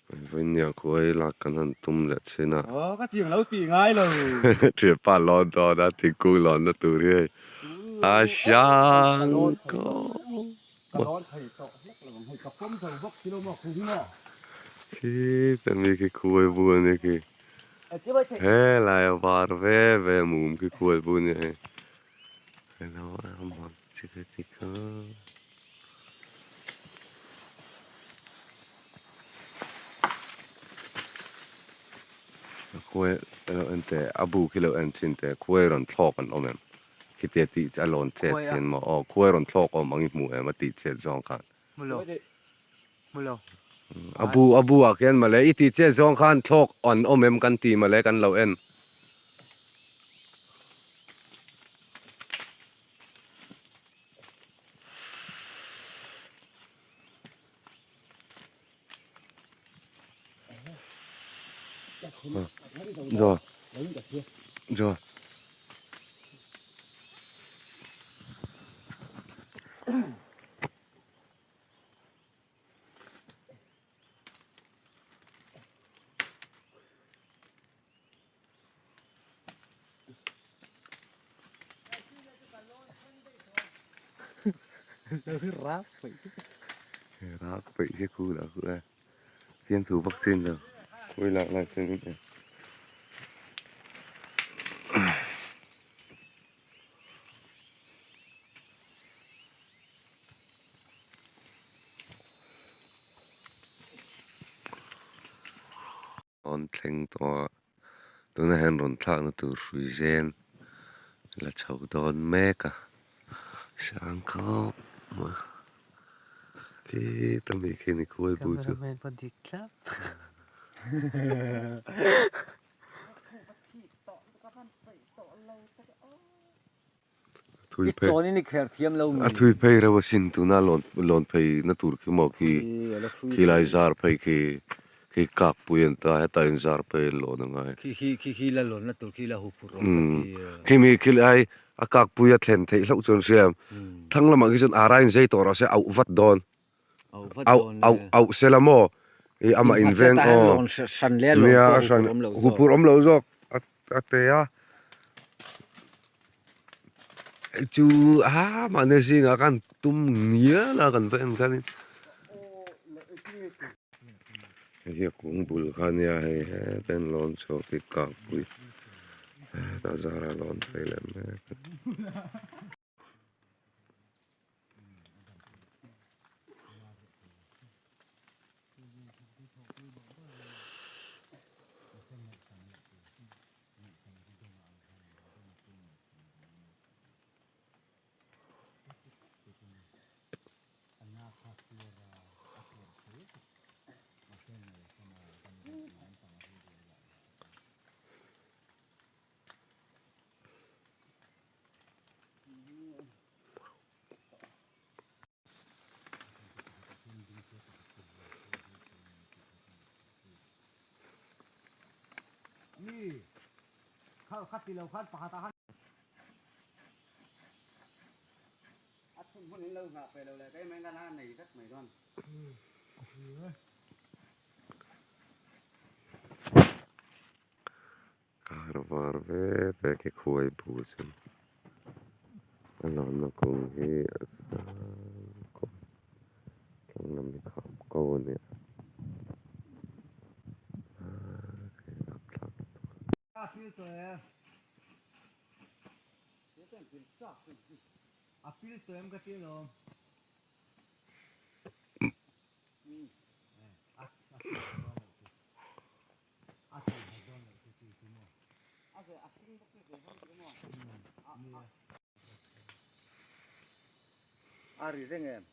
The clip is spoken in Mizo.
Vawinia khuai lak kan han tum leh thin a. Aw ka tiang lo tih ngai lo. Thianpa lawn dawn a thingkung lawnna tur hi hei a hrang khawp. Ka lawn thei tawh hlek lo ang hei ka pawm zo bawk si lo maw khu hi maw. Khi ta mi khi khuai bu a ni khi. Helai a var ve ve mum khi khuai bu a ni hei. Hello a mak chi ka ti kha. Khuai alo en teh a bu khi lo en chhin teh khuai rawn thlawk an awm em khitia tih a lawn chet hian maw aw khuai rawn thlawk awm ang i hmu em a tih chet zawng khan a bu a bu ah khian mawle i tih chet zawng khan thlawk an awm em kan ti mawle kan lo en. Rồi. Rồi. Rak peih hi khu lah khu e fiamthu vak chin lo khawi lak lai chuan in Rawn thleng tawh a, tunah hian rawn thlakna tur hrui zen la chho dawn mek a, sang khawp mai khi ta mi khi ni khuai bu chu. I chawn in i kher thiam lo mi. A thui phei reuh asin tuna lawn lawn phei na tur khi maw khi khi lai zar phei khi khi kak pui an ta heta in zar phei an lawn angai. Khi khi khi khi la lawn na tur khi la hu phurh awm ka ti. Khi mi khi lai a kak pui a thlen theih hlauh chuan hria thlang lamah khi chuan ara in zei tawh rawh se auh vat dawn. Auh auh auh se la maw i amah in veng aw nia a hran hu phurh awm lo zawk a te a chu a mahni zingah khan tum ngial a kan va en khanin hei hi a kung bul kha ania hei heta in lawn chhuak hi kakpui hetah zara lawn phei leh mek a. Kar var ve ve khi khuai bu chu a lawnna kawng hi a sang khawp a thlang lam hi kham ko a nia aaa khi rapthlak lutuk. A ri reng em?